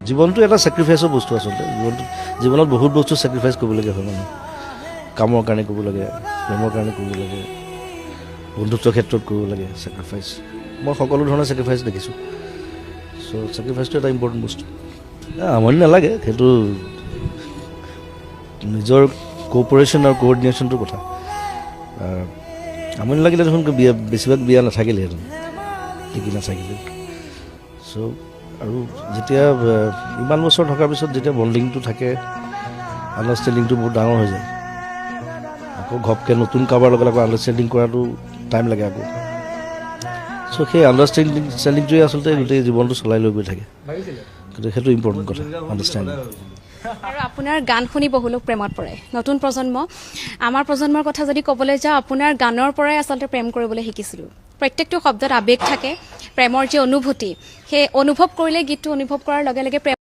জীৱনটো এটা ছেক্ৰিফাইচৰ বস্তু আচলতে। জীৱনত বহুত বস্তু ছেক্ৰিফাইচ কৰিবলগীয়া হয়। মানুহ কামৰ কাৰণে কৰিব লাগে, প্ৰেমৰ কাৰণে কৰিব লাগে, বন্ধুত্বৰ ক্ষেত্ৰত কৰিব লাগে ছেক্ৰিফাইচ। মই সকলো ধৰণৰ ছেক্ৰিফাইচ দেখিছোঁ। চ' ছেক্ৰিফাইচটো এটা ইম্পৰ্টেণ্ট বস্তু। আমনি নালাগে, সেইটো নিজৰ কোঅপাৰেশ্যন আৰু কোঅৰ্ডিনেশ্যনটোৰ কথা। আমনি লাগিলে দেখোন বিয়া, বেছিভাগ বিয়া নাথাকিলেহেঁতেন, টিকি নাথাকিলে। চ' আৰু যেতিয়া ইমান বছৰ থকাৰ পিছত যেতিয়া বণ্ডিংটো থাকে, আণ্ডাৰষ্টেণ্ডিংটো বহুত ডাঙৰ হৈ যায়। আকৌ ঘপকৈ নতুন কাৰোবাৰ লগত আকৌ আণ্ডাৰষ্টেণ্ডিং কৰাটো টাইম লাগে আকৌ। চ' সেই আণ্ডাৰষ্টেণ্ডিংটোৱে আচলতে গোটেই জীৱনটো চলাই লৈ গৈ থাকে। গতিকে সেইটো ইম্পৰ্টেণ্ট কথা, আণ্ডাৰষ্টেণ্ডিং। আৰু আপোনাৰ গান শুনি বহু লোক প্ৰেমত পৰে। নতুন প্ৰজন্ম, আমাৰ প্ৰজন্মৰ কথা যদি ক'বলৈ যাওঁ, আপোনাৰ গানৰ পৰাই আচলতে প্ৰেম কৰিবলৈ শিকিছিলোঁ। প্ৰত্যেকটো শব্দত আৱেগ থাকে, প্ৰেমৰ যি অনুভূতি, সেই অনুভৱ কৰিলে, গীতটো অনুভৱ কৰাৰ লগে লগে প্ৰেম